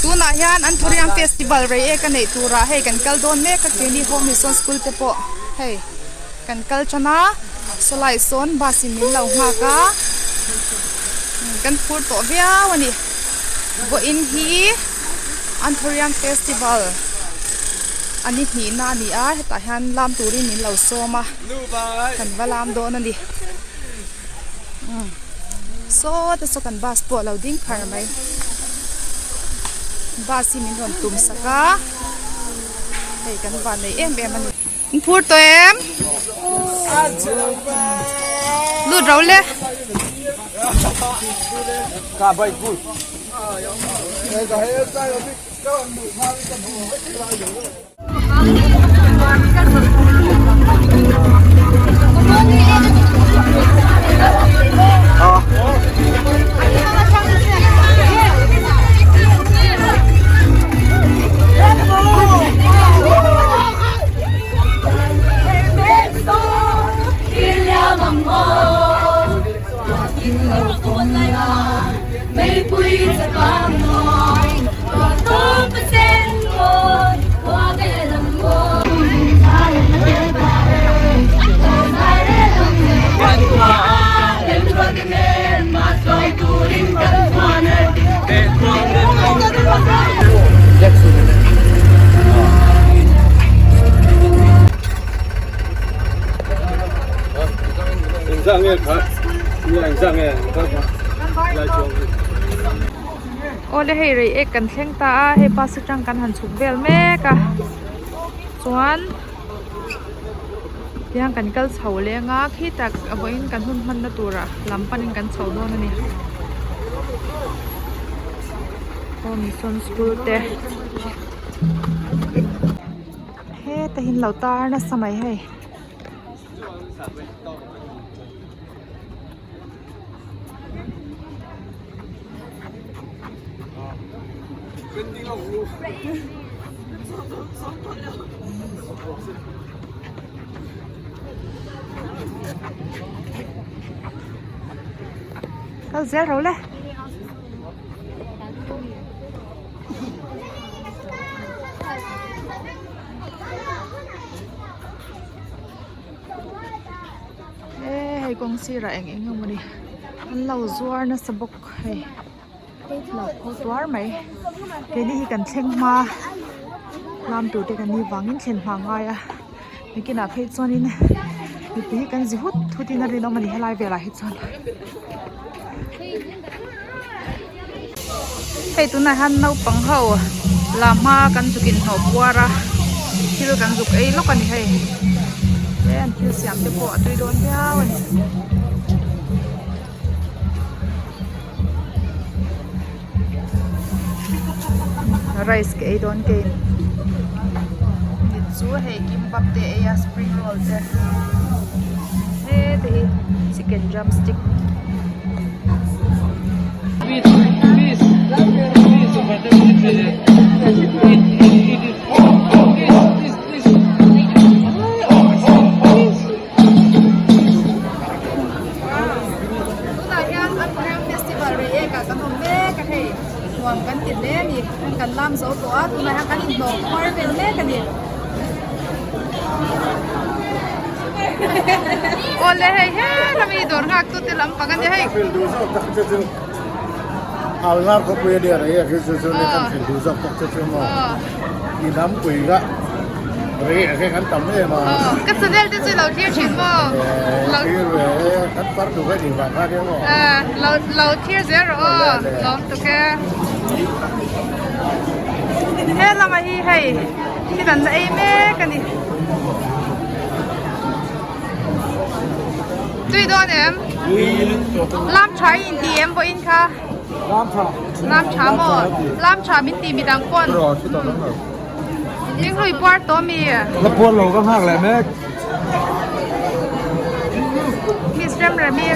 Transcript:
Tunah hian Anthurium Festival rei ek a neih turah hei kan kal dawn mek a keini Home Mission School te pawh hei kan kal tan a sawlai sawn bus in min lo nghak a kan phur tawh viau a ni vawiin hi Anthurium Festival a ni hnihna a ni a hetah hian lam turin min lo sawm a kan va lam dawn a ni. Saw te saw kan bus pawh a lo ding phar mai bus hi min rawn tum sak a hei kan van nei em em a ni. In phur tawh em? Lut ro le. Awle hei rei ek kan thleng ta a hei bus atang kan han chhuk vel mek a chuan tiang kan kal chho leng a khi tak a vawiin kan hun hmanna turah lam panin kan chho dawn a ni aw mission school te heta hi an lo tar nasa mai hei. Kal zel ro le. E hei kawng sirah eng eng emaw ni an lo zuar nasa bawk hei lo pho tuar mai keini hi kan thleng hma lam tur te kan nih vangin thlen hma a ngai a nakinah phei chuanin mipui hi kan zi hut hut in a rinawm a ni helai velah hi chuan hei tunah hian naupang ho la hma kan zuk inhnawh puar a thil kan zuk ei lawk a ni hei he an thil siam te pawh a tui dawn viau a ni. Rice ka ei dawn kei ni chu hei kimbap te a ei a spring roll te hete hi chicken drumstick. Tunah hian Anthurium Festival rei ek ah kan awm mek a hei nuam kan ti hle a ni kan lam zo tawh a tunah hian kan inhnawh khuar vel mek a ni. Awle hei helami dawr nghak tu te lampang a ni hei. Alnar khawpui a nia rei a khi chu chu ni kan thil duh zawk tak chu chu maw i hnam pui kha rei a khi kan tam em a. Ka channel te chu lo thlir thin maw. Thlir ve e kan par duh kha ni vang kha nia maw. Lo lo thlir zel rawh aw lawm tuk e. He lama hi hei thil an la ei mek a ni. Tui dawn em? Lam tha i inti em vawiin kha? Lam tha. Lam tha maw? Lam tha min ti midang pawn. Ding lui puar tawh mi? La puar lo ka nghak leh mek. Miss Remremi.